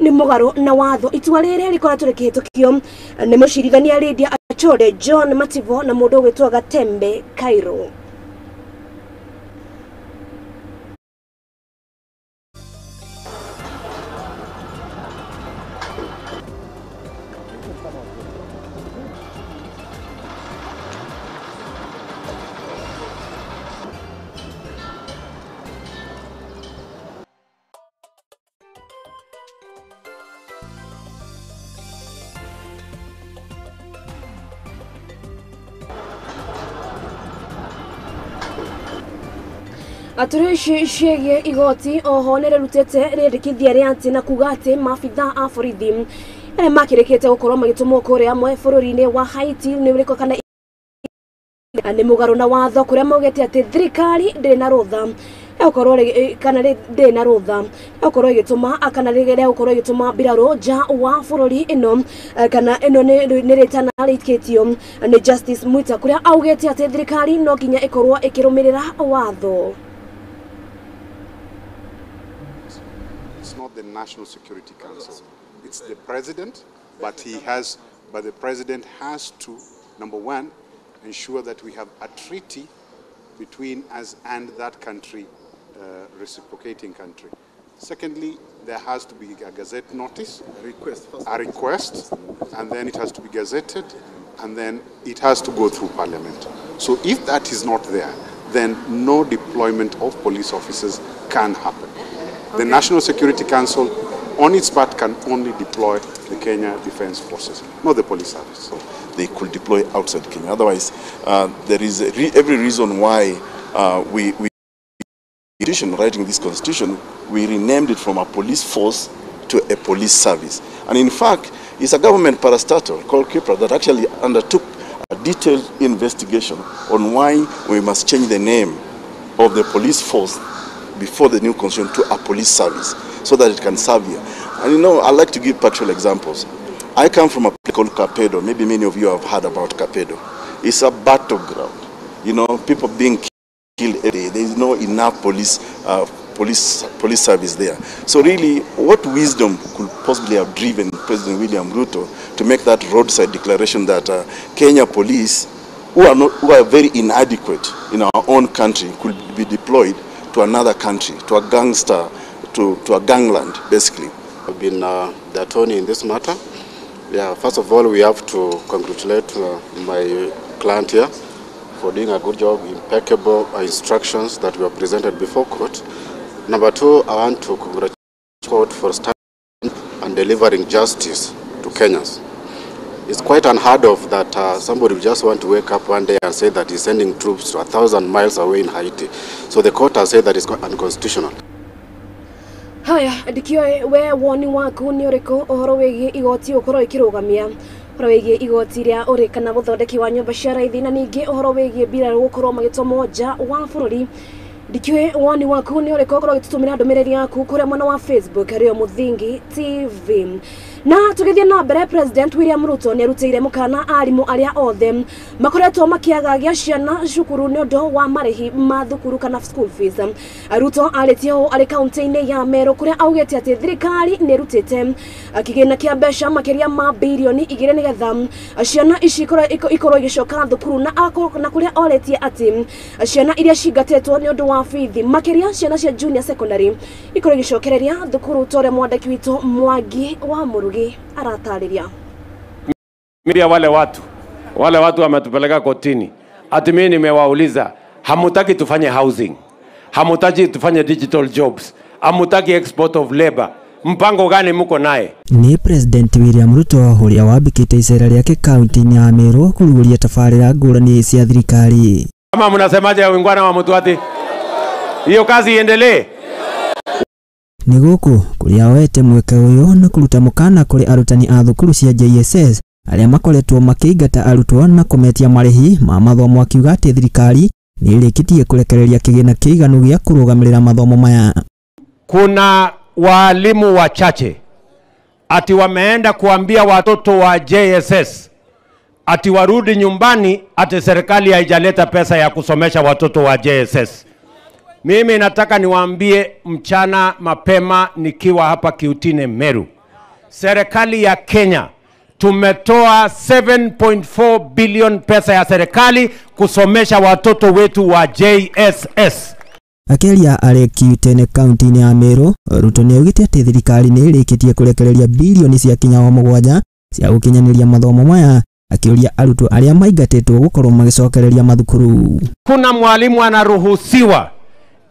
nĩ mũgarũ na watho. Itua rĩrĩ rĩkoretwo rĩkĩhĩtũkio nĩ mũcirithania Lydia Achode, John Mativo na mũndũ ũgwĩtwo Gatembe Cairo. Atũrĩci ciĩgiĩ igoti oho nĩrĩrutĩte rĩendekithia rĩa atĩ na kuga atĩ maabitha a borithi arĩa makĩrĩkĩte gũkorwo magĩtũmwo kũrĩa mwe bũrũri-inĩ wa Haiti nĩ ũrĩkũ kana nĩ mũgarũ na watho, kũrĩa maugĩte atĩ thirikari ndĩrĩ na rũtha gũkorwo kana ndĩrĩ na rũtha gũkorwo ĩgĩtũma kana rĩrĩa gũkorwo ĩgĩtũma mbirarũ nja wa bũrũri ĩno kana ĩno nĩ rĩtana rĩikĩtio nĩ Justice Mwita, kũrĩa augĩte atĩ thirikari no nginya ĩkorwo ĩkĩrũmĩrĩra watho. It's not the National Security Council. It's the president, but the president has to, number one, ensure that we have a treaty between us and that country, reciprocating country. Secondly, there has to be a gazette notice, a request, and then it has to be gazetted, and then it has to go through parliament. So if that is not there, then no deployment of police officers can happen. Okay. The National Security Council, on its part, can only deploy the Kenya Defence Forces, not the police service. So they could deploy outside Kenya. Otherwise, there is every reason why we writing this constitution, we renamed it from a police force to a police service. And in fact, it's a government parastatal called KIPRA that actually undertook a detailed investigation on why we must change the name of the police force before the new constitution to a police service so that it can serve here. And you know, I like to give practical examples. I come from a place called Kapedo. Maybe many of you have heard about Kapedo. It's a battleground. You know, people being killed every day. There is no enough police service there. So really, what wisdom could possibly have driven President William Ruto to make that roadside declaration that Kenya police, who are very inadequate in our own country, could be deployed to another country, to a gangster, to a gangland, basically. I've been the attorney in this matter. Yeah, first of all, we have to congratulate my client here for doing a good job, impeccable instructions that were presented before court. Number two, I want to congratulate the court for standing and delivering justice to Kenyans. It's quite unheard of that somebody will just want to wake up one day and say that he's sending troops to 1,000 miles away in Haiti. So the court has said that it's unconstitutional. Haya, ndikioe we woni waku ni ũrĩkũ ũhoro wĩgiĩ igoti ũkorwo ĩkĩrũgamia ũhoro wĩgiĩ igoti rĩa ũrĩ kana mũthondeki wa nyũmba cia raithi na ningĩ ũhoro wĩgiĩ mbirarũ gũkorwo magĩtũmwo nja wa bũrũri. Ndikioe woni waku ni ũrĩkũ ũkorwo ũgĩtũtũmĩra ndũmĩrĩri yaku kũrĩa mwena wa Facebook arĩo Mũthingi TV. Na tũgĩthiĩ na mbere, President William Ruto nĩ arutĩire mũkana arimũ arĩa othe makoretwo makĩagagia ciana cukuru nĩ ũndũ wa marĩhi ma thukuru kana school fees. Ruto arĩtie ũũ arĩ kaunti-inĩ ya Meru kũrĩa augĩte atĩ thirikari nĩ ĩrutĩte kĩgĩna kĩa mbeca makĩria ma birioni 2 nĩgetha ciana ici ikorwo igĩcoka thukuru na kũrĩa orĩtie atĩ ciana iria cingatĩtwo nĩ ũndũ wa bithi makĩria ciana cia junior secondary ikorwo igĩcokereria thukuru ta ũrĩa mwandĩki witũ Mwangi wa Murugi aratarĩria. Mimi wale watu wametupeleka kotini. Ati mimi nimewauliza, hamutaki tufanye housing, hamutaki tufanye digital jobs, hamutaki export of labor. Mpango gani muko naye? Ni President William Ruto ũrĩa wambĩkĩte icera rĩake kaunti-inĩ ya Meru kũrugũria tabarĩra ngũrani cia thirikari. Kama mnasemaje wingwana wa Mutuati? Hiyo kazi iendelee. Nĩ gũkũ kũrĩa oete mweke ũyũ na kũruta mũkana kũrĩ arutani a thukuru cia JSS arĩa makoretwo makĩingata arutwo na kũmetia marĩhi ma mathomo, akiuga atĩ thirikari nĩ ĩrĩkĩtie kũrekereria kĩgĩna kĩiganu gĩa kũrũgamĩrĩra mathomo maya. Kuna walimu wachache ati wameenda kuambia watoto wa JSS ati warudi nyumbani, ati serikali haijaleta pesa ya kusomesha watoto wa JSS. Mimi nataka niwaambie mchana mapema nikiwa hapa Kiutine Meru, Serikali ya Kenya tumetoa 7.4 billion pesa ya serikali kusomesha watoto wetu wa JSS. Akĩaria arĩ Kiutene kaunti-inĩ ya Meru, Ruto nĩaugĩte atĩ thirikari nĩ ĩrĩkĩtie kũrekereria bilioni cia kinya o 7 cia gũkinyanĩria mathomo maya, akĩũria arutwo arĩa maingatĩtwo gũkorwo magĩcokereria mathukuru. Kuna mwalimu anaruhusiwa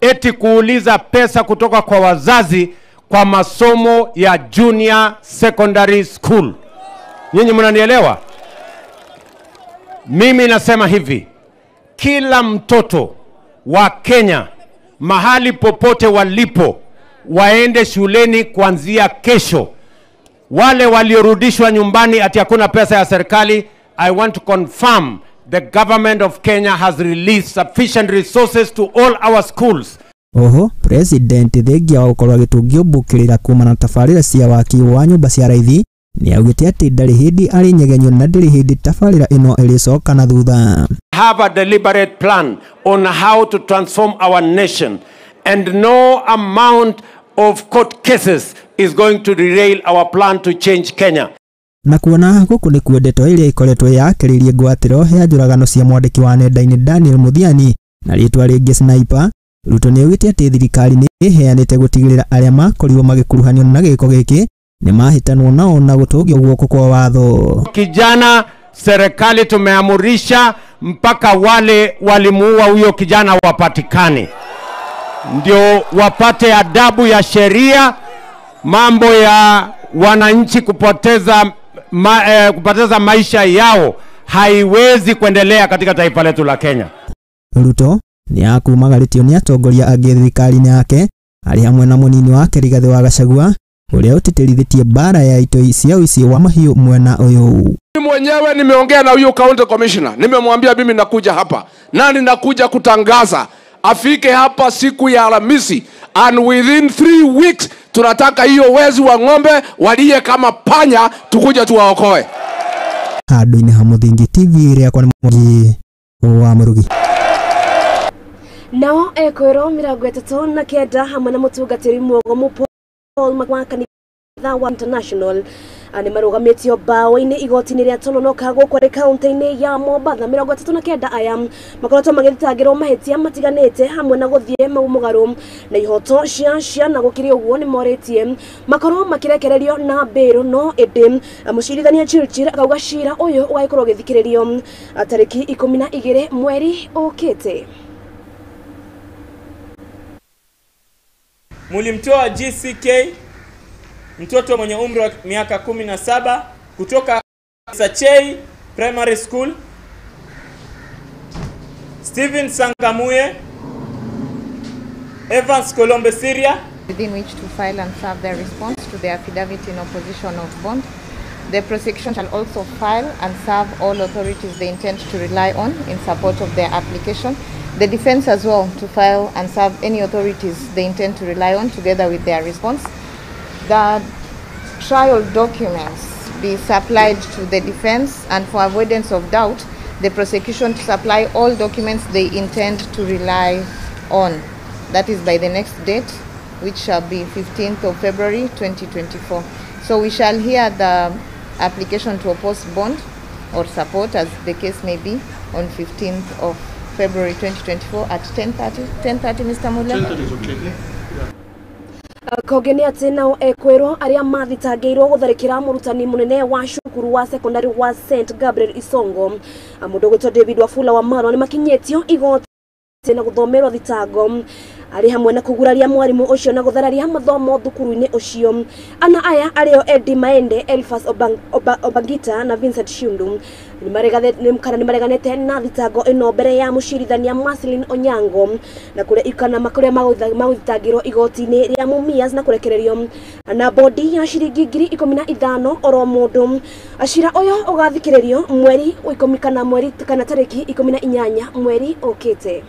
eti kuuliza pesa kutoka kwa wazazi kwa masomo ya junior secondary school. Nyinyi mnanielewa? Mimi nasema hivi, kila mtoto wa Kenya mahali popote walipo waende shuleni kuanzia kesho. Wale waliorudishwa nyumbani ati hakuna pesa ya serikali, I want to confirm the government of Kenya has released sufficient resources to all our schools. Oho, President thengia wa gũkorwo agĩtũngio mbũkĩrĩra kumana na tabarĩra cia waki wa nyũmba cia raithi nĩaugĩte atĩ ndarĩ hĩndĩ arĩ nyegenyo na ndĩrĩ hĩndĩ tabarĩra ĩno ĩrĩcoka na thutha. Have a deliberate plan on how to transform our nation, and no amount of court cases is going to derail our plan to change Kenya. Na kuona gũkũ nĩkuo ndeto ĩrĩa ĩkoretwo yakĩrĩirie ngwatĩro ya njũragano cia mwandĩki wa nenda-inĩ Daniel Muthiani na rĩtwa rĩngĩ Sniper, Ruto nĩaugĩte atĩ thirikari nĩ ĩheanĩte gũtigĩrĩra arĩa makorirwo magĩkuruhanio na gĩko gĩkĩ nĩmahĩtanwo nao na gũtũngio guoko kwa watho. Kijana, serikali tumeamurisha mpaka wale walimuua huyo kijana wapatikane, ndio wapate adabu ya sheria. Mambo ya wananchi kupoteza maisha yao haiwezi kuendelea katika taifa letu la Kenya. Ruto ni akumagarĩtio nĩ atongoria angĩ thirikari-inĩ yake arĩ hamwe na mũnini wake Rigathĩ wa Gachagua ũrĩa ũtĩtĩrithĩtie mbara ya itoi cia ũici wa mahiũ mwena ũyũ. Mimi mwenyewe nimeongea na huyo county commissioner, nimemwambia mimi nakuja hapa na ninakuja kutangaza afike hapa siku ya Alhamisi, and within 3 weeks tunataka hiyo wezi wa ng'ombe walie kama panya, tukuja tuwaokoe. Handũ-inĩ ha Mũthingi TV rĩakwa nĩ Mwangi wa Mũrugi. Nao ekwĩrwo 39 hamwe na mũtungatĩri mwogomu Paul wa kanitha wa International nĩ marũgamĩtio mbaũ-inĩ igoti-inĩ rĩa Tononoka gũkũ rĩ kaunti-inĩ ya Mombatha. 39 aya makoretwo magĩthitangĩrwo mahĩtia matiganĩte hamwe na gũthiĩ mũgarũ na ihoto cia ciana. Gũkĩrĩ ũguo nĩ morĩtie makorwo makĩrekererio na mbĩrũ, no ĩndĩ mũcirithania Chirchir akauga cira ũyũ ũgagĩkorwo ũgĩthikĩrĩrio tarĩki 12 mweri ũkĩte. Mulimtoa GCK, mtoto mwenye umri wa miaka 17 kutoka Sachei Primary School, Steven Sangamuye, Evans Colombe Syria, within which to file and serve their response to the affidavit in opposition of bond. The prosecution shall also file and serve all authorities they intend to rely on in support of their application. The defense as well to file and serve any authorities they intend to rely on together with their response. The trial documents be supplied to the defense, and for avoidance of doubt, the prosecution to supply all documents they intend to rely on. That is by the next date, which shall be 15th of February 2024. So we shall hear the application to oppose bond or support, as the case may be, on 15th of February 2024 at 10:30. 10:30, Mr. Muller? 10:30 is okay. Yeah. Koge nĩ atĩ nao ekwĩrwo arĩa mathitangĩirwo gũtharĩkĩra mũrutani mũnene wa cukuru wa secondary wa St Gabriel Isongo mũndũ ũgwĩtwo David Wafula wa Marwa nĩ makinyĩtio igoti na gũthomerwo thitango arĩ hamwe na kũguraria mwarimũ ũcio na gũthararia mathomo thukuru-inĩ ũcio. Ana aya arĩo Eddie Maende, Elphas Obangita na Vincent Shundu nĩ mareganĩte na thitango ĩno mbere ya mũcirithania Marceline Onyango na kũrĩa ikana makũrĩa magũthitangĩrwo igoti-inĩ rĩa Mumias na kũrekererio na bodi ya ciringi 15,000 oro mũndũ. Cira ũyũ ũgathikĩrĩrio mweri 10 kana mweri kana tarĩki 18 mweri ũkĩte.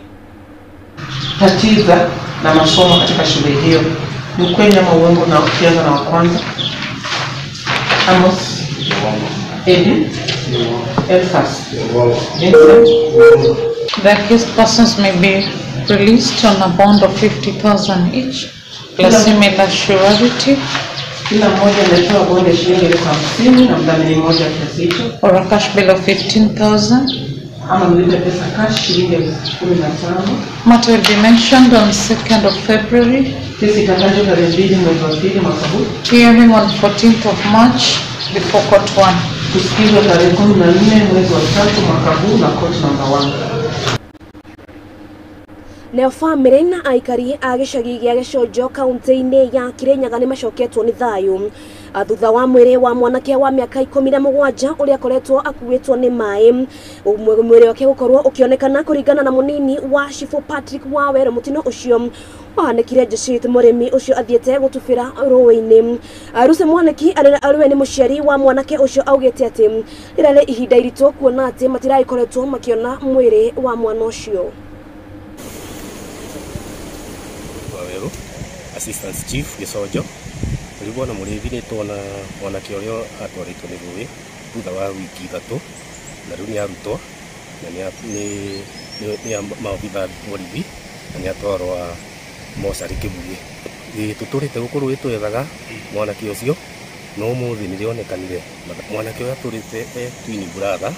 Tatiza na masomo katika shule hiyo ni ukweli ama uongo? Na ukianza na wa kwanza, Amos, Eddie, Elphas, Vincent. The accused persons may be released on a bond of 50,000 each, plus similar surety, Kila mmoja ametoa bonde shilingi 50,000 na mdhamini mmoja kiasi hicho. Or a cash bail of 15,000. Ama mlipe pesa cash shilingi 15,000. Matter will be mentioned on 2nd of February. Kesi itatajwa tarehe 2 mwezi wa pili mwaka huu. Hearing on 14th of March before court 1. Kusikizwa tarehe 14 mwezi wa 3 mwaka huu na court number 1. Nayo bamĩrĩ na aikari a gĩcagi gĩa Gĩconjo kaunti-inĩ ya Kirinyaga nĩ macoketwo nĩ thayũ thutha wa mwĩrĩ wa mwanake wa mĩaka 17 ũrĩa akoretwo akuĩtwo nĩ maĩ mwĩrĩ wake gũkorwo ũkĩonekana kũringana na mũnini wa Cibũ Patrick Wawerũ. Mũtino ũcio wahanĩkire Njecit mũrĩmi ũcio athiĩte gũtubĩra rũĩ-inĩ. Ruse Mwaniki arĩ we nĩ mũciari wa mwanake ũcio augĩte atĩ rĩrarĩ ihinda iritũ kuona atĩ matiragĩkoretwo makĩona mwĩrĩ wa mwana ũcio. Assistant Chief Gĩconjo rĩu bwana mũrĩithi nĩ tuona mwanake ũrĩa atwarĩtwo nĩ rũĩ thutha wa wiki 3 na rĩu nĩ arutwo na nĩ maobitha borithi na nĩ atwarwo mocarĩ Kĩbuĩ. Tũtũrĩte gũkũ rũĩ twethaga mwanake ũcio no ũmũthĩ nĩrĩonekanire. Mwanake ũyũ atũrĩte e twin brother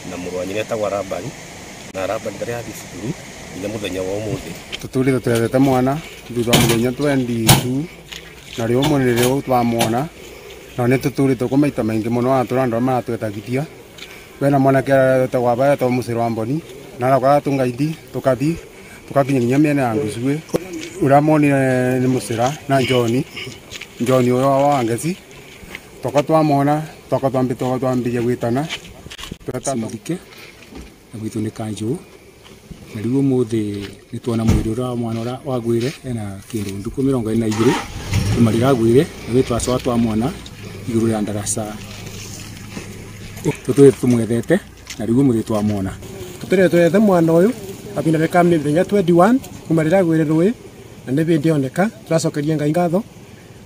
na mũrũ wa nyina etagwo Arabani na Arabani ndarĩ athiĩ cukuru nginya mũthenya wa ũmũthĩ. Tũtũrĩte twethete mwana thutha wa mũthenya 22 na rĩu ũmũthĩ nĩrĩo twamwona na nĩ tũtũrĩte kwa maita maingĩ mũno atũra andũ arĩa maratwetagithia wena mwanake etagwo aba etagwo Mũcĩrũ wa Mboni na aroka agatũngaidi tũkathi tũkakinya nginya mĩena ya Ngucuĩ. Ũrĩa monire nĩ Mũcĩra na John John ũyũ wa Ngeci toka twamwona toka twambĩrĩria gwĩtana Mũthike na gwitũ nĩ Kanjũ na rĩu ũmũthĩ nĩ tuona mwĩrĩ ũrĩa wa mwana ũrĩa wagwĩre ena kĩndũ ndukũ 42 kuma rĩragwĩre na wĩ twacoka twamwona igũrũ rĩa ndaraca tũtũrĩte tũmwethete na rĩu ũmũthĩ twamwona. Tũtũrĩte twethe mwana ũyũ kahinda ka mĩthenya 21 kuma rĩragwĩre rũĩ na nĩ hĩndĩ oneka tũracokeria Ngai ngatho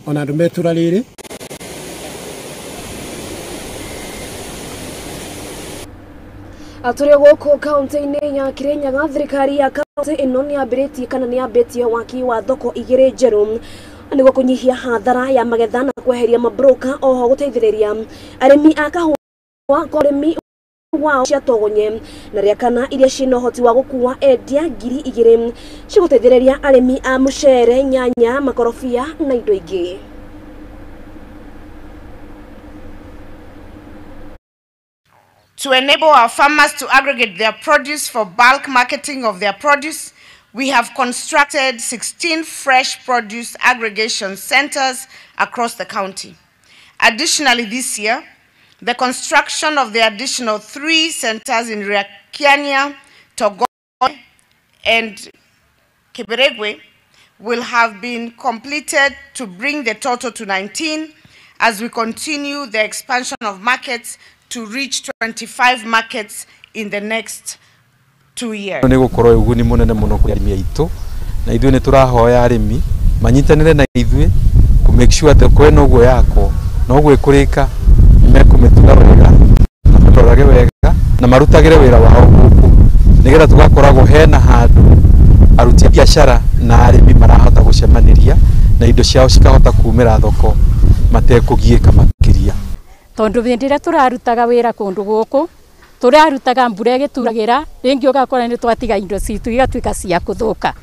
ona andũ metũra rĩrĩ. Tũrĩ gũkũ kaunti-inĩ ya Kirinyaga thirikari ya kaunti ĩno nĩ yambĩrĩtie kana nĩ yambĩtie waki wa thoko 2 njerũ nĩguo kũnyihia hathara ya magetha na kweheria mabroka oho gũteithĩrĩria arĩmi a kahũa kwa ũrĩmi wao cia togonye na rĩa kana iria ciĩna ũhoti wa gũkua endia 2,000 cigũteithĩrĩria arĩmi a mũcere, nyanya, makorobia na indo ingĩ. To enable our farmers to aggregate their produce for bulk marketing of their produce, we have constructed 16 fresh produce aggregation centers across the county. Additionally, this year, the construction of the additional 3 centers in Riakiania, Togo, and Kiberegwe will have been completed to bring the total to 19 as we continue the expansion of markets to reach 25 markets in the next 2 years. Nĩ gũkorwo ũguni mũnene mũno kũrĩ arĩmi aitũ na ithuĩ nĩ tũrahoya arĩmi manyitanĩre na ithuĩ kũ make sure thoko ĩno ũguo yakwo na ũguo ĩkũrĩka nĩmekũmĩtura wega na matũrorage wega na marutagĩre wĩra wao gũkũ nĩgetha tũgakoragwo hena handũ aruti a biacara na arĩmi marahota gũcemanĩria na indo ciao cikahota kumĩra thoko matekũgiĩka makĩria. Tondu hĩndĩ ĩrĩa tũrarutaga wĩra kũndũ gũkũ tũrarutaga mbura ĩgĩturagĩra rĩngĩ ũgakora nĩ twatiga indo citũ igatuĩka cia kũthũka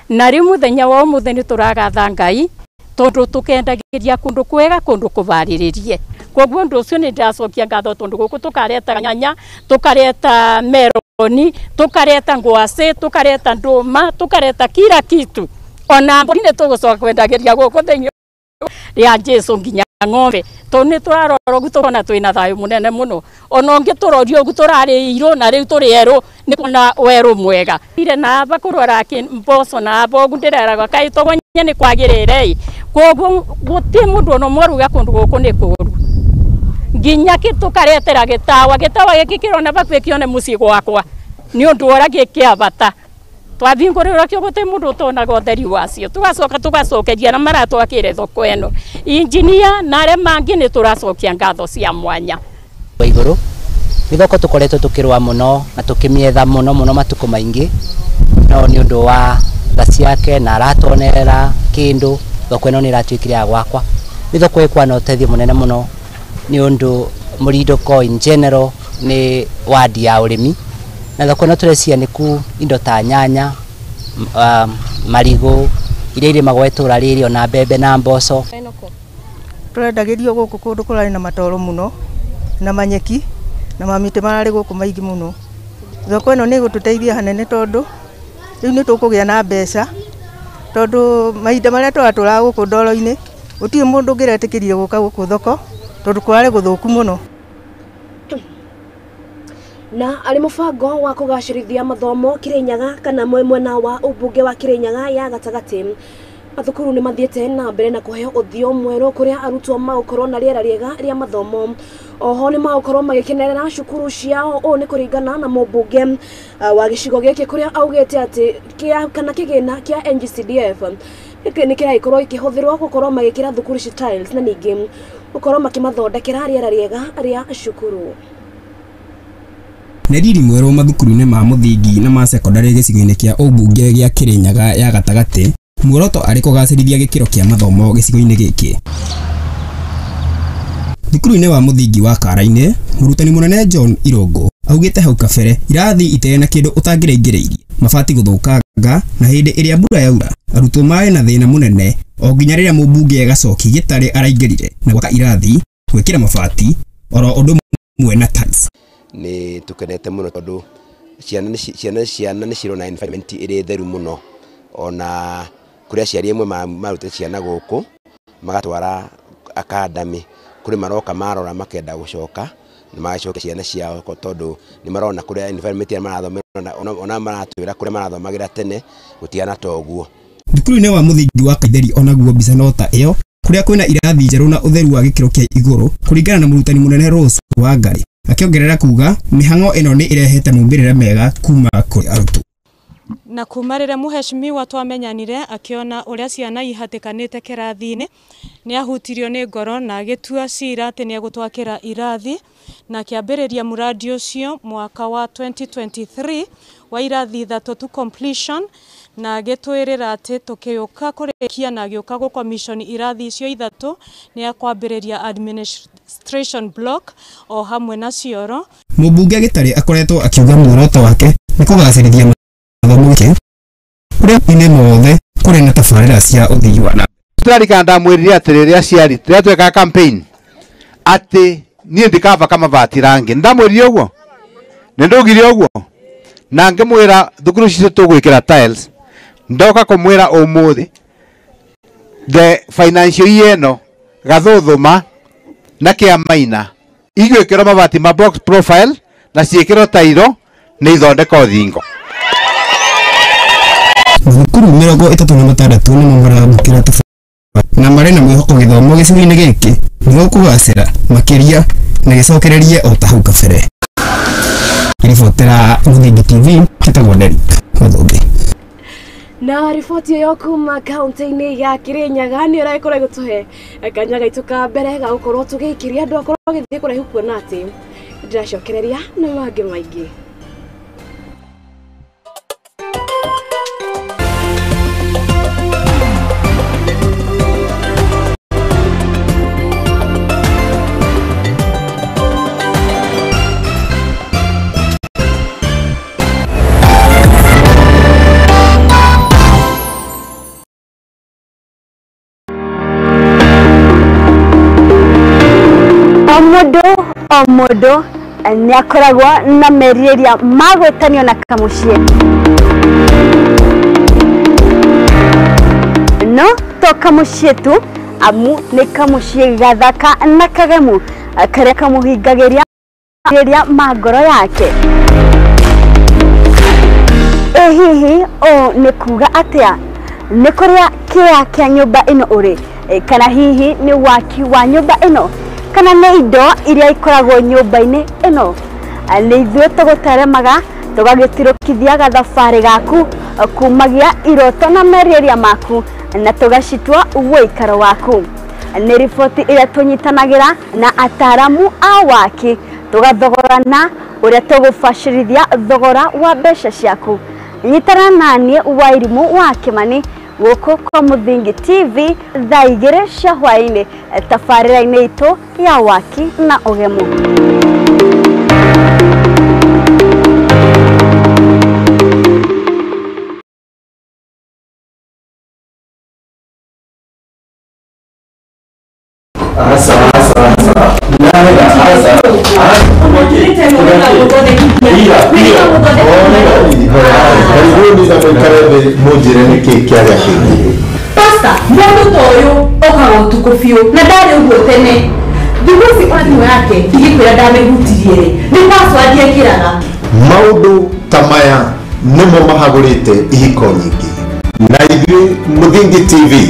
na rĩu mũthenya wa ũmũthĩ nĩ tũragatha Ngai tondu tũkendagĩria kũndũ kwega kũndũ kũbarĩrĩrie. Koguo ũndũ ũcio nĩ ndĩracokia ngatho tondu gũkũ tũkareta nyanya, tũkareta meroni, tũkareta ngwacĩ, tũkareta ndũma, tũkareta kila kitu ona mbũri nĩ tũgũcoka kwendagĩria gũkũ thĩinĩ rĩa Jesũ nginya ng'ombe tondu nĩ tũrarora ũguo tũkona twĩna thayũ mũnene mũno ona ũngĩ tũroria ũguo tũrarĩ irũ na rĩu tũrĩ erũ nĩ kuona werũ mwega ire na aba kũrora mboco na aba ũguo ndĩreragwo kaĩ Togonye nĩ kwagĩrĩire ĩ koguo gũtirĩ mũndũ ona ũmwe ũruga kũndũ gũkũ nĩ kũũru nginya tũkaretera gĩtawa gĩtawa gĩkĩ kĩrona bakuhĩ kĩone mũciĩ gwakwa nĩ ũndũ ũrĩa gĩ kĩa bata twahingũrĩrwo kĩo gũtirĩ mũndũ ũtonaga ũtheri wacio tũgacoka tũgacokeria na maratwakĩre thoko ĩno injinia na arĩa mangĩ nĩ tũracokia ngatho cia mwanya. Igũrũ nĩ thoko tũkoretwo tũkĩrũa mũno na tũkĩmĩetha mũno mũno matukũ maingĩ no nĩ ũndũ wa tha ciake na aratonerera kĩndũ thoko ĩno nĩ ĩratuĩkire ya gwakwa Nĩ thoko ĩkwa na ũteithio mũnene mũno nĩ ũndũ Mũrindũko in general nĩ wadi ya ũrĩmi na thoko ĩno tũreciria nĩ ku indo ta nyanya, marigũ iria irĩmagwo itũra rĩrĩ ona mbembe na mboco. Tũrendagĩrio gũkũ kũndũ kũrarĩ na matoro mũno na manyeki na mamĩtĩ mararĩ gũkũ maingĩ mũno. Thoko ĩno nĩ ĩgũtũteithia hanene tondũ rĩu nĩ tũkũgĩa na mbeca tondũ mahinda marĩa tũratũraga gũkũ ndoro-inĩ gũtirĩ mũndũ ũngĩretĩkĩrire gũka gũkũ thoko tondũ kũrarĩ gũthũku mũno. Na arĩ mũbango wa kũgacĩrithia mathomo Kirinyaga kana mwena wa ũmbunge wa Kirinyaga ya gatagatĩ, mathukuru nĩ mathiĩte na mbere na kũheo ũthiũ mwerũ kũrĩa arutwo magũkorwo na rĩera rĩega rĩa mathomo. Oho nĩ magũkorwo magĩkenerera cukuru ciao. Ũũ nĩ kũringana na mũmbunge wa gĩcigo gĩkĩ kũrĩa augĩte atĩ kana kĩgĩna kĩa NGCDF nĩ kĩragĩkorwo gĩkĩhũthĩrwo gũkorwo magĩkĩra thukuru ici tiles na ningĩ gũkorwo makĩmathondekera rĩera rĩega rĩa cukuru. Nĩ riri mwerũ mathukuru-inĩ ma mũthingi na ma sekondarĩ gĩcigo-inĩ kĩa ũmbunge gĩa Kirinyaga ya gatagatĩ, muoroto arĩ kũgacĩrithia gĩkĩro kĩa mathomo gĩcigo-inĩ gĩkĩ. Thukuru-inĩ wa mũthingi wa Karainĩ, mũrutani mũnene John Irũngũ augĩte hau kabere irathi itarĩ na kĩndũ ũtangĩraingĩrĩirie, mabati gũthũkanga na hĩndĩ ĩrĩa mbura yaura arutwo marĩ na thĩna mũnene o nginya rĩrĩa mũmbunge Gacoki Gĩtarĩ araingĩrire na gwaka irathi, gwĩkĩra mabati oro ũndũ ũmwe na tiles. Nĩ tũkenete mũno tondũ ciana nĩ cirona environment ĩrĩ theru mũno, ona kũrĩ aciari amwe marutĩte ciana gũkũ magatwara academy, kũrĩ maroka marora makenda gũcoka na magacokia ciana ciao tondũ nĩ marona kũrĩa environment ĩrĩa marathomera ona maratwĩra kũrĩa marathomagĩra tene gũtiana ta ũguo. Thukuru-inĩ wa mũthingi wa Kaitheri onaguo mbica no ta ĩyo kũrĩa kwĩna irathi njerũ na ũtheru wa gĩkĩro kĩa igũrũ kũringana na mũrutani mũnene Rose Wangari, akĩongerera kuga mĩhang'o ĩno nĩ ĩrehete maumĩrĩra mega kuma kũrĩ arutwo. Na kuma rĩrĩa mũheshimiwa twamenyanire akĩona ũrĩa ciana ihatĩkanĩte kĩrathi-inĩ nĩ ahutirio nĩ ngoro na agĩtua cira atĩ nĩ egũtwakĩra irathi na akĩambĩrĩria mũradi ũcio mwaka wa 2023 wa irathi 3 to completion, na agĩtwĩrĩra atĩ tũkĩũka kũrĩkia na agĩũka gũ commission irathi icio 3 nĩ akwambĩrĩria administration block o hamwe na cioro. Mũmbunge Gĩtarĩ akoretwo akiuga muoroto wake nĩ kũgacĩrithia mathomo gĩkĩ kũrĩa inĩ mothe kũrĩ na tabarĩra cia ũthii wa na mbere. Ndamwĩrire atĩ rĩrĩa aciari rĩrĩa twekaga campaign atĩ niĩ ndikabaka mabati rangi, ndamwĩrire ũguo, nĩ ndaugire ũguo na ngĩmwĩra thukuru citũ tũgwĩkĩra tiles. Ndoka kũmwĩra ũmũthĩ the financial year ĩno Gathuthuma na Kĩamaina igwĩkĩrwo mabati ma box profile na ciĩkĩrwo tairo nĩ ithondeko thingo. Mathukuru 36 nĩmo maramũkĩra tabarĩra na marĩ na mwĩhoko gĩthomo gĩcigo-inĩ gĩkĩ nĩ gĩkũgacĩra makĩria na gĩcokererie o ta hau kabere. Ribotera Mũthingi TV, njĩtagwo Derrick Mũthũngĩ. Na riboti ĩyo kuma kaunti-inĩ ya Kirinyaga nĩ ĩragĩkorwo ĩgĩtũhe kanya gaitũ ka mbere ga gũkorwo tũgĩikĩria andũ akorwo gĩthiĩ kũraihu kuona atĩ ndĩracokereria na mangĩ maingĩ. O mũndũ nĩ akoragwo na merirĩria ma gwĩtanio na kamũciĩ, no to kamũciĩ tu, amu nĩ kamũciĩ gathaka na kagemu karĩa kamũhingagĩria ma ngoro yake. Ĩ hihi ũũ nĩ kuga atĩa? Nĩ kũrĩa kĩea kĩa nyũmba ĩno ũrĩ, kana hihi nĩ waki wa nyũmba ĩno, kana nĩ indo iria ikoragwo nyũmba-inĩ ĩno? Nĩ ithuĩ tũgũteremaga tũgagĩtirũkithia gathabarĩ gaku kumagia iroto na merirĩria maku na tũgacitua ũikaro waku. Nĩ riboti ĩrĩa tũnyitanagĩra na ataramu a waki tũgathogorana ũrĩa tũgũbacĩrithia thogora wa mbeca ciaku. Nyitana naniĩ Wairimũ wa Kĩmani Gũkũ kwa Mũthingi TV thaa 2 cia hwaĩ-inĩ tabarĩra-inĩ itũ ya waki na ũgemu. Pasta, mundu ta uyu okaga utuku biũ na ndarĩ ũguo tene. Thikũ ici ona thimũ yake ndigĩkwĩra ndamĩhutirie rĩ, nĩ password ekĩraga. Maũndũ ta maya nĩmo mahagũrĩte ihiko nyingĩ, na ithuĩ Mũthingi TV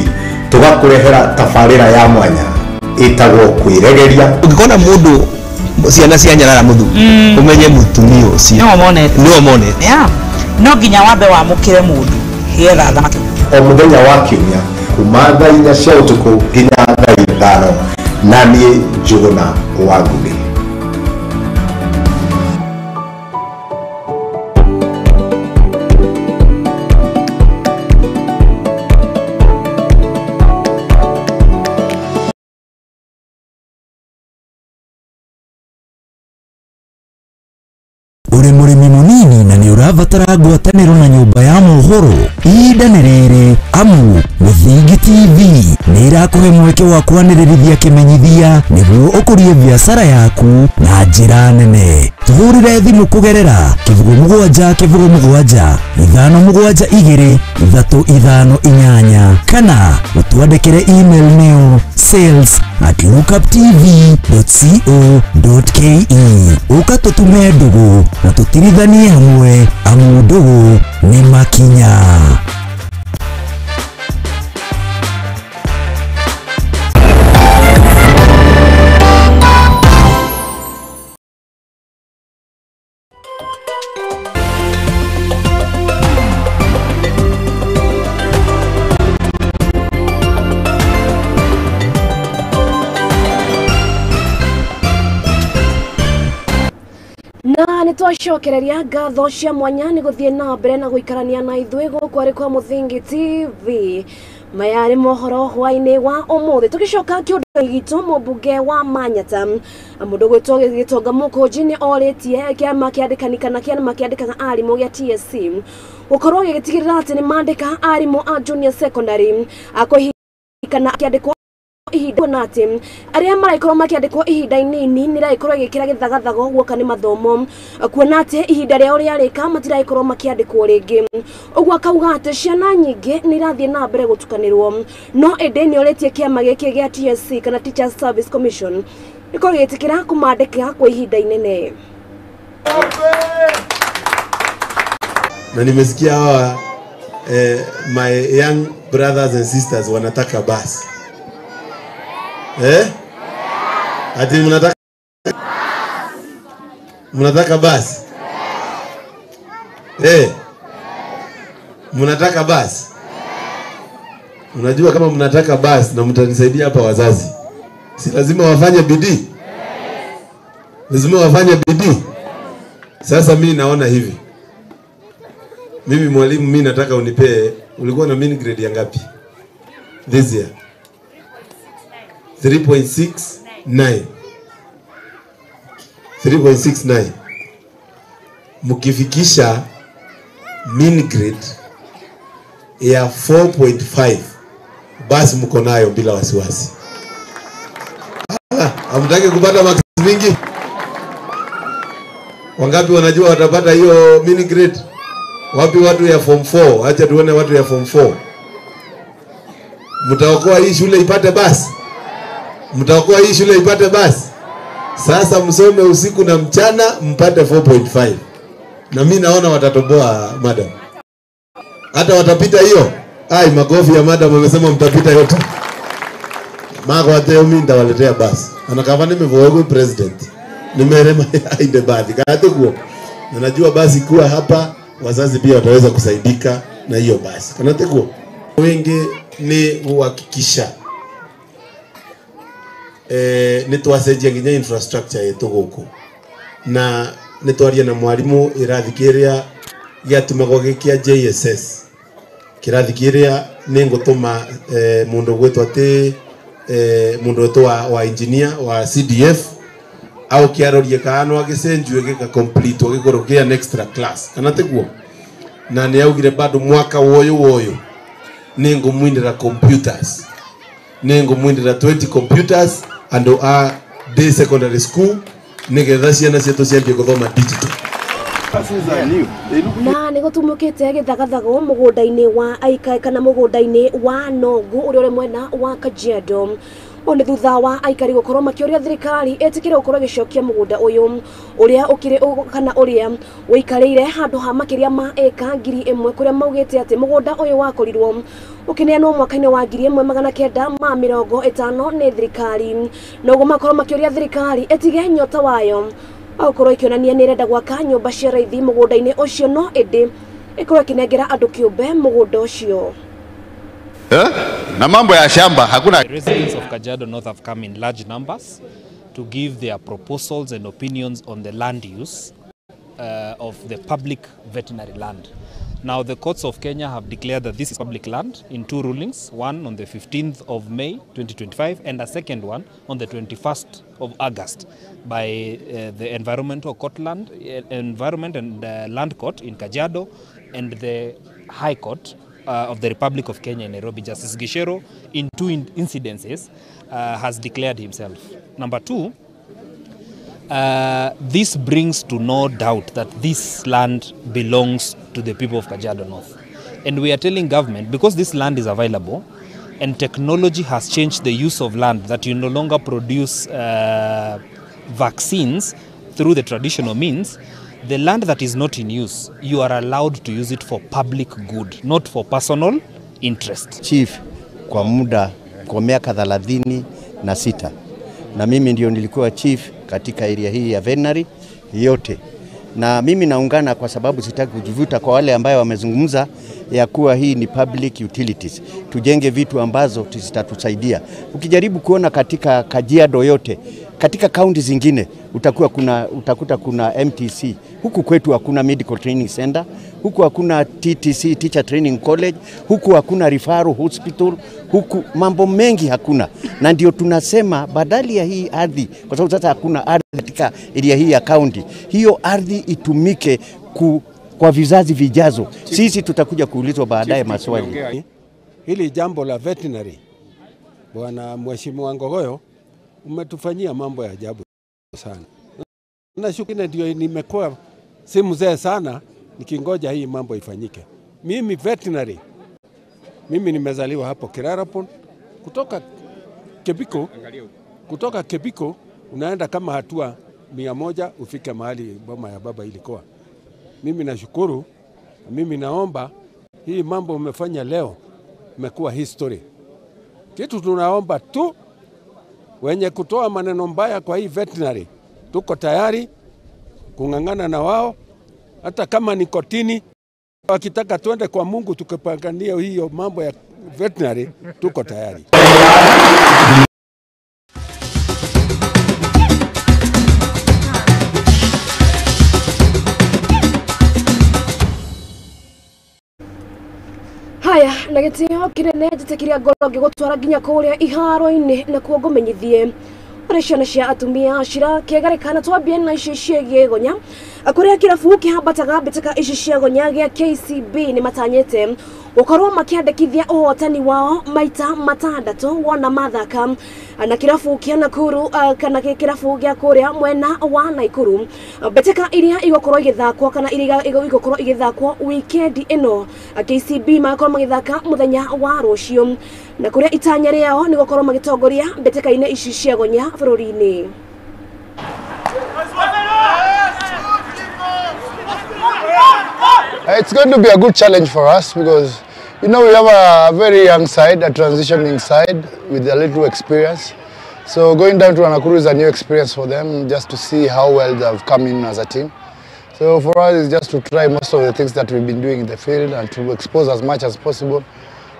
tũgakũrehera tabarĩra ya mwanya ĩtagwo kwĩregeria. Ũngĩkona mũndũ ciana cia nyarara mũthu umenye mũtumia ũcio nĩwe monete. No nginya wambe wamũkĩre mũndũ getha thamaki. O mũthenya wa kiumia kuma thaa 4 cia ũtukũ nginya thaa 5, na niĩ Njũgũna wa Ngũgĩ. Uri mũrĩmi mũnini na nĩ ũrabatara ngwatanĩro na nyũmba ya mohoro, ihinda nĩ rĩrĩ amu Mũthingi TV nĩ ĩrakũhe mweke wa kwanĩrĩrithia kĩmenyithia nĩguo ũkũrie biacara yaku na njĩra nene. Tũhũrĩre thimũ kũgerera 07 07 5 7 2 3 5 8 kana ũtwandĩkĩre email nĩyo sales@lookuptv.co.ke. Ũka tũtume ndũgũ na tũtirithanie hamwe amu ndũgũ nĩ makinya. Na nĩ twacokereria ngatho cia mwanya nĩ gũthiĩ na mbere na gũikarania na ithuĩ gũkũ arĩ kwa Mũthingi TV. Maya nĩ mohoro hwaĩ-inĩ wa ũmũthĩ. Tũgĩcoka kĩũndũ gitũ, mũmbunge wa Manyata mũndũ gwĩtwo Gĩtonga Mũkũnji nĩ orĩtie kĩama kĩandĩkani kana kĩama kĩandĩkaga arimũ gĩa TSC gũkorwo gĩgĩtigĩrĩra atĩ nĩ mandĩka arimũ a junior secondary kana kĩandĩkwo ihinda na atĩ arĩa maraikorwo makĩandĩkwo ihinda inini nĩ ragĩkorwo ĩgĩkĩra gĩthagathago guoka nĩ mathomo, kuona atĩ ihinda rĩao rĩarĩka matiragĩkorwo makĩandĩkwo rĩngĩ. Ũguo akauga atĩ ciana nyingĩ nĩ irathiĩ na mbere gũtukanĩrwo, no ĩndĩ nĩ orĩtie kĩama gĩkĩ gĩa TSC kana Teachers Service Commission gĩkorwo gĩgĩtĩkĩra kũmandĩka kwa ihinda inene. Na nimesikia hawa my young brothers and sisters wanataka basi. Ati mnataka basi? Mnataka basi? Unajua kama mnataka basi na mtanisaidia hapa wazazi, si lazima wafanye bidii? Lazima wafanye bidii. Sasa mimi naona hivi, mimi mwalimu, mimi nataka unipee, ulikuwa na mini grade ya ngapi this year? 3.69. 3.69. Mkifikisha mean grade ya 4.5 basi mko nayo bila wasiwasi. Hamtaki kupata marks mingi? Wangapi wanajua watapata hiyo mean grade? Wapi watu ya form 4? Acha tuone watu ya form 4. Mtaokoa hii shule ipate basi? Mtaokoa hii shule ipate basi? Sasa msome usiku na mchana mpate 4.5. Na mimi naona watatoboa madam. Hata watapita hiyo. Ai, makofi ya madam amesema mtapita yote. Mako ateo mimi nitawaletea basi. Anakava nimevoego president. Nimerema aende baadhi. Kate kuo. Na najua basi kuwa hapa wazazi pia wataweza kusaidika na hiyo basi. Kanate kuo. Wengi ni kuhakikisha nĩ twacenjia nginya infrastructure yetu gũkũ na nĩ twaria na mwarimu irathi kĩrĩa gĩatumagwo gĩ kĩa JSS Kirathi kiria ningutuma mundu gwitwo ati mundu witwo wa engineer wa CDF au kiarorie kana agicenjue gika complete gikorwo kia an extra class kana tiguo. Na ni augire bado mwaka woyo woyo ningumwindira computers, ningumwindira 20 computers andu a day secondary school nigetha ciana cietu ciambie guthoma digital. Na nä gå tumå te gä må gå nda-inä wa aikari kana må gå nda-inä wa Nongu å rä a å rä mwena wa Kajiado. Å nä thutha wa aikari gå korwo makä å ria thirikari ä tä kä re gå korwo ä gä cokia må gå nda å yå å rä a å kä rä kana å rä a wå ikarä ire handå ha makä ria ma eka 1000 kå rä a maugä te atä må gå nda å yå wakorirwo å kä neanwo mwaka-inä wa 1950 nä thirikari. Noguo makorwo makä å ria thirikari ä nyota wayo akorwo ikionania nä ĩrenda gwaka nyũmba cia raithi mũgũnda-inĩ ũcio no ĩndĩ ĩkorwo ĩkĩnengera andũ kĩũmbe mũgũnda ũcio. Na mambo ya shamba hakuna. The residents of Kajiado North have come in large numbers to give their proposals and opinions on the land use of the public veterinary land. Now, the courts of Kenya have declared that this is public land in two rulings, one on the 15th of May 2025 and a second one on the 21st of August by the Environmental Court Land, Environment and Land Court in Kajiado and the High Court of the Republic of Kenya in Nairobi. Justice Gishero, in two incidences, has declared himself. Number two, this brings to no doubt that this land belongs to the people of Kajiado North. And we are telling government, because this land is available and technology has changed the use of land, that you no longer produce vaccines through the traditional means, the land that is not in use, you are allowed to use it for public good, not for personal interest. Chief kwa muda, kwa miaka 36, na mimi ndio nilikuwa chief katika area hii ya veterinary yote. Na mimi naungana kwa sababu sitaki kujivuta kwa wale ambayo wamezungumza ya kuwa hii ni public utilities. Tujenge vitu ambazo zitatusaidia. Ukijaribu kuona katika Kajiado yote, katika kaunti zingine utakuta kuna MTC. Huku kwetu hakuna Medical Training Center, huku hakuna TTC, Teacher Training College, huku hakuna referral hospital, huku mambo mengi hakuna. Na ndio tunasema badali ya hii ardhi, kwa sababu sasa hakuna ardhi katika area hii ya county, hiyo ardhi itumike kwa vizazi vijazo. Sisi tutakuja kuulizwa baadaye maswali. Hili jambo la veterinary, Bwana Mheshimiwa Ngogoyo, umetufanyia mambo ya ajabu sana. Nashukuru ndio nimekuwa si mzee sana nikingoja hii mambo ifanyike. Mimi veterinary, mimi nimezaliwa hapo Kirarapon, kutoka Kebiko unaenda kama hatua 100 ufike mahali boma ya baba ilikuwa. Mimi nashukuru, mimi naomba hii mambo umefanya leo imekuwa history. Kitu tunaomba tu wenye kutoa maneno mbaya kwa hii veterinary, tuko tayari kung'ang'ana na wao, hata kama ni kotini. Wakitaka tuende kwa Mungu tukipangania hiyo mambo ya veterinary, tuko tayari. Haya, na gĩtĩo kĩnene njĩtĩkĩria ngoro ngĩgũtwara nginya kũrĩa iharo-inĩ na kuo ngũmenyithie ũrĩa ciana cia atumia cirakĩegarĩkana. Twambie na ici ciĩgiĩ gonya kũrĩa kĩrabu kĩhambataga mbĩtĩka ici cia gonya gĩa KCB nĩ matanyĩte gũkorwo makĩandĩkithia ũhotani wao maita 6 wona mathaka na kĩrabu kĩa Nakuru kana kĩrabu gĩa kũrĩa mwena wa Nakuru. Mbĩtĩka iria igũkorwo igĩthakwo kana iria igũkorwo igĩthakwo weekend ĩno, KCB magakorwo magĩthaka mũthenya wa rũciũ na kũrĩa itanya rĩao nĩ gũkorwo magĩtongoria mbĩtĩka-inĩ ici cia gonya bũrũri-inĩ. It's going to be a good challenge for us because, you know, we have a very young side, a transitioning side with a little experience. So going down to Nakuru is a new experience for them, just to see how well they've come in as a team. So for us, it's just to try most of the things that we've been doing in the field and to expose as much as possible.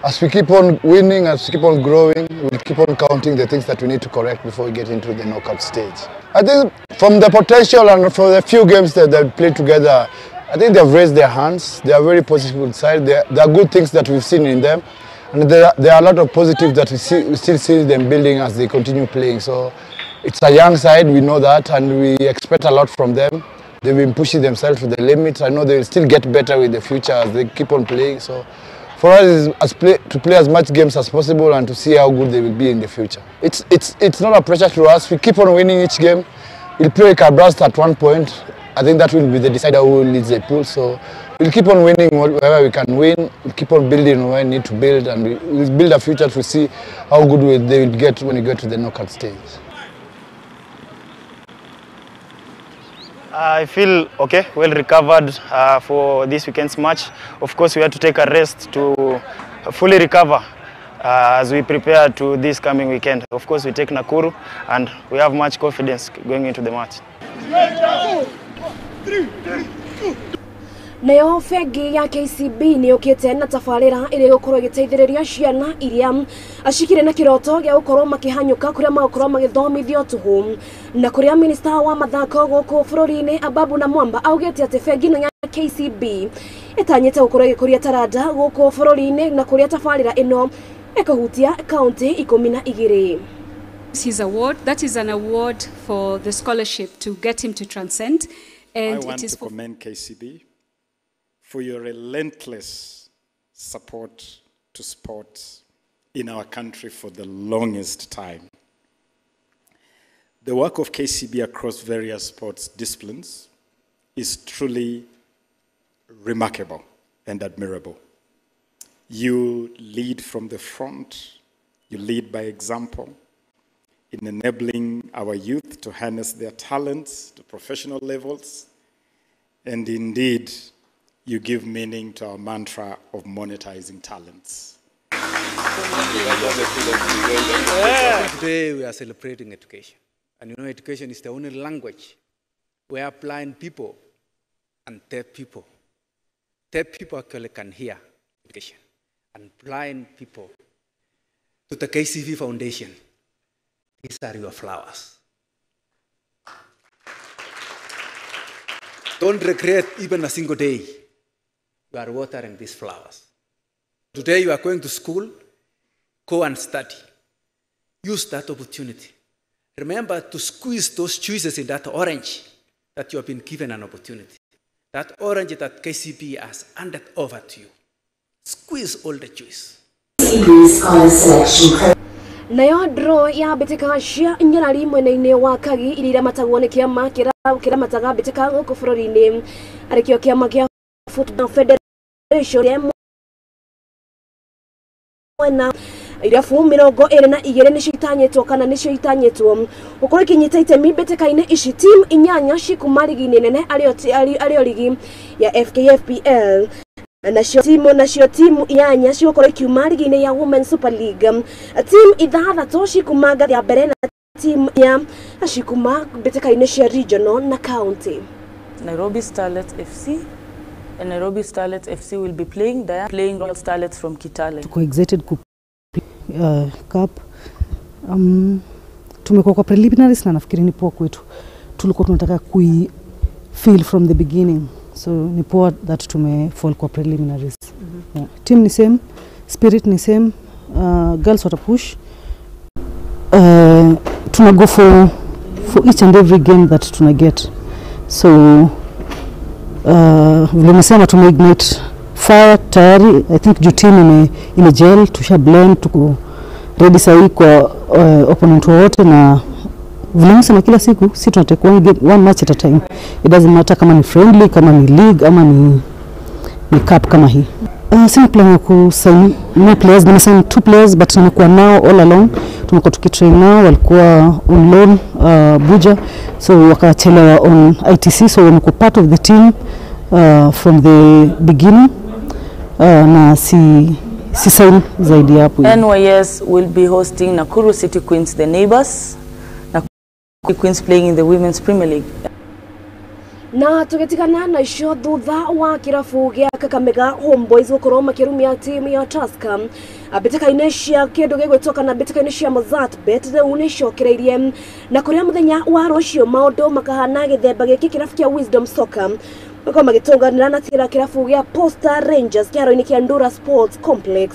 As we keep on winning, as we keep on growing, we'll keep on counting the things that we need to correct before we get into the knockout stage. I think from the potential and from the few games that they played together, I think they've raised their hands. They are very positive side. There are good things that we've seen in them. And there are a lot of positives that we still see them building as they continue playing. So it's a young side, we know that, and we expect a lot from them. They've been pushing themselves to the limits. I know they'll still get better with the future as they keep on playing. So for us, is to play as much games as possible and to see how good they will be in the future. It's not a pressure to us. We keep on winning each game. We'll play Kabras at one point. I think that will be the decider who leads the pool. So we'll keep on winning wherever we can win. We'll keep on building where we need to build, and we'll build a future to see how good they will get when we get to the knockout stage. I feel okay, well recovered for this weekend's match. Of course, we had to take a rest to fully recover as we prepare to this coming weekend. Of course, we take Nakuru and we have much confidence going into the match. 3, 2. Nayo bengi ya KCB nĩ yũkĩte na tabarĩra ĩrĩa ĩgũkorwo ĩgĩteithĩrĩria ciana iria cikĩrĩ na kĩroto gĩa gũkorwo makĩhanyũka kũrĩa magũkorwo magĩthomithio tũhũ, na kũrĩa minista wa mathako gũkũ bũrũri-inĩ Ababu na Mwamba augĩte atĩ bengi ĩno ya KCB ĩtanyĩte gũkorwo ĩgĩkũria taranda gũkũ bũrũri-inĩ, na kũrĩa tabarĩra ĩno ĩkũhutia kaunti 12. His award, that is an award for the scholarship to get him to transcend. And I want it is to commend KCB for your relentless support to sports in our country for the longest time. The work of KCB across various sports disciplines is truly remarkable and admirable. You lead from the front, you lead by example in enabling our youth to harness their talents to professional levels, and indeed, you give meaning to our mantra of monetizing talents. Today we are celebrating education. And you know, education is the only language where blind people and deaf people actually can hear education, and blind people. To the KCB Foundation, these are your flowers. Don't regret even a single day you are watering these flowers. Today you are going to school, go and study. Use that opportunity. Remember to squeeze those juices in that orange that you have been given an opportunity. That orange that KCB has handed over to you. Squeeze all the juice. Nayo draw ya mbĩtĩka cia nyarari mwena-inĩ wa Kagi iria iramatagwo nĩ kĩama kĩramataga mbĩtĩka gũkũ bũrũri-inĩ, arĩkĩo kĩama kĩa Football Federation mwena irabu 22 nĩcio itanyĩtwo kana nĩcio itanyĩtwo gũkorwo ikinyita itemi mbĩtĩka-inĩ ici. Timu 8 cikuma rigi-inĩ nene arĩo rigi ya FKFPL, nacio timu 8 cigũkorwo ikiuma rigi-inĩ ya Women Super League, timu 6 cikuma ngathĩ ya mbere na timu 4 cikuma mbĩtĩka-inĩ cia regional na county. Nairobi Starlets FC and Nairobi Starlets FC will be playing Royal Starlets from Kitale. Tuko excited ku cup. Tumekuwa kwa preliminaries na nafikiri ni poa kwetu. Tulikuwa tunataka kui feel from the beginning. So ni poa that tume fall kwa preliminaries. Yeah. Team ni same, spirit ni same, girls wata push. Tuna go for each and every game that tuna get. So vile nimesema tume ignite fire tayari. I think juu team ime gel, tusha blend, tuko ready sahi kwa opponent wote, na vile nimesema kila siku si tunatake one game, one match at a time. It doesn't matter kama ni friendly, kama ni league, ama ni cup kama hii. Sina plan ya ku sign no players, nime sign 2 players but nimekuwa nao all along. Tumekuwa tukitrain nao, walikuwa on loan Buja, so wakachelewa on ITC, so wamekuwa part of the team from the beginning, na si sign zaidi hapo. NYS will be hosting Nakuru City Queens, the neighbors. Nakuru Queens playing in the Women's Premier League. Na tugetigana na icio thutha wa kirabu gia Kakamega Homeboys gukorwo makirumia timu ya Tusker mbĩtĩka-inĩ cia kĩndũ gĩgwĩtwo kana mbĩtĩka-inĩ cia Mozzart Bet rĩu nĩicokereirie, na kũrĩa mũthenya wa rũciũ maũndũ makahana gĩthemba gĩkĩ kĩrabu kĩa Wisdom Soccer Makorwo magĩtũnganĩra na kĩrabu gĩa Posta Rangers kĩharo-inĩ kĩa Ndura Sports Complex.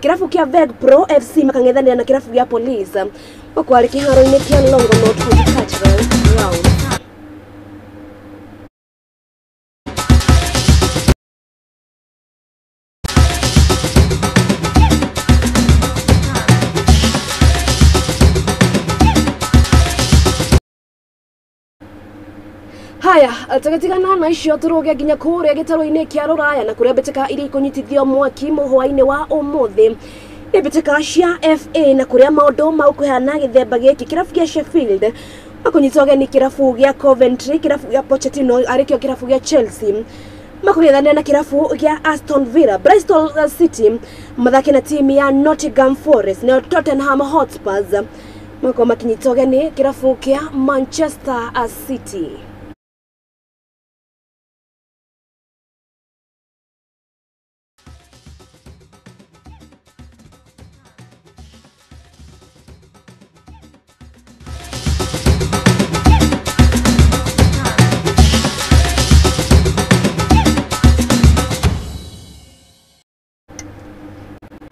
Kĩrabu kĩa Veg Pro FC makang'ethanĩra na kĩrabu gĩa Police gũkũ arĩ kĩharo-inĩ kĩa Longonot Horticultural Ground. Haya, tũgĩtigana na icio tũrũge nginya kũrĩa gĩtarũ-inĩ kĩa rũraya na kũrĩa mbĩtĩka iria ikũnyitithio mwaki mũhwa-inĩ wa ũmũthĩ nĩ mbĩtĩka cia FA na kũrĩa maũndũ magũkũheana gĩthemba gĩkĩ kĩrabu gĩa Sheffield makũnyita ũgeni kĩrabu gĩa Coventry, kĩrabu gĩa Pochettino arĩkĩo kĩrabu gĩa Chelsea makũgĩthanĩra na kĩrabu gĩa Aston Villa. Bristol City mathake na timu ya Nottingham Forest, nayo Tottenham Hotspurs makorwo makinyita ũgeni kĩrabu kĩa Manchester City.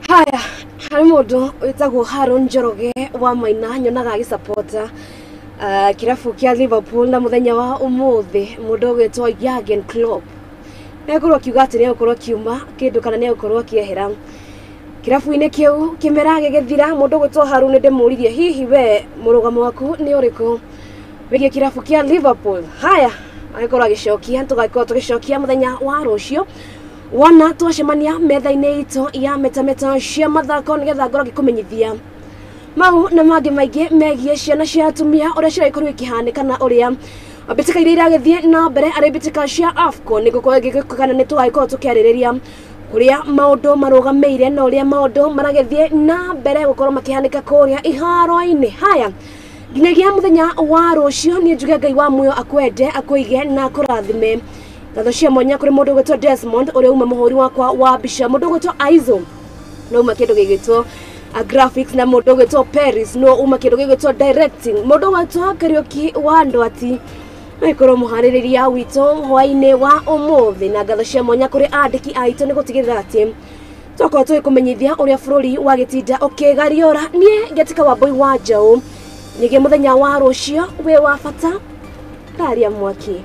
Haya, harĩ mũndũ wĩtagwo Haron Njoroge wa Maina nyonaga agĩsapota kĩrabu kĩa Liverpool na mũthenya wa ũmũthĩ mũndũ ũgwĩtwo Jurgen Klopp nĩegũkorwo akiuga atĩ nĩegũkorwo akiuma kĩndũ kana nĩegũkorwo akĩehera kĩrabu-inĩ kĩu kĩmera gĩgĩthira. Mũndũ ũgwĩtwo Harun nĩndĩmũririe hihi we mũrũgamo waku nĩ ũrĩkũ wĩgiĩ kĩrabu kĩa Liverpool. Haya, agĩkorwo agĩcokia, tũgagĩkorwo tũgĩcokia mũthenya wa rũciũ wona twacemania metha-inĩ itũ ya metameta cia mathako nĩgetha ngorwo ngĩkũmenyithia mau na mangĩ maingĩ megiĩ ciana cia atumia ũrĩa ciragĩkorwo ikĩhanĩka na ũrĩa mbĩtĩka iria iragĩthiĩ na mbere arĩ mbĩtĩka cia AFCON nĩgũkorwo kana nĩ tũgagĩkorwo tũkĩarĩrĩria kũrĩa maũndũ marũgamĩire na ũrĩa maũndũ maragĩthiĩ na mbere gũkorwo makĩhanĩka kũrĩa iharo-inĩ. Haya, nginyagia mũthenya wa rũciũ niĩ njuge Ngai wa muoyo akwende akũige na akũrathime. Ngatho cia mwanya kũrĩ mũndũ ũgwĩtwo Desmond ũrĩa uma mũhũri wakwa wa mbica, mũndũ ũgwĩtwo Aizo no uma kĩndũ gĩgwĩtwo graphics, na mũndũ ũgwĩtwo Paris no uma kĩndũ gĩgwĩtwo directing, mũndũ ũgwĩtwo Kariuki wa Ndwati nĩkorwo mũharĩrĩria witũ hwaĩ-inĩ wa ũmũthĩ. Na ngatho cia mwanya kũrĩ andĩki aitũ nĩ gũtigĩrĩra atĩ twakorwo tũgĩkũmenyithia ũrĩa bũrũri wagĩtinda ũkĩgariũra. Niĩ ngetika Wambui wa Njaũ nĩgĩe mũthenya wa rũciũ wĩ wa bata raria mwaki.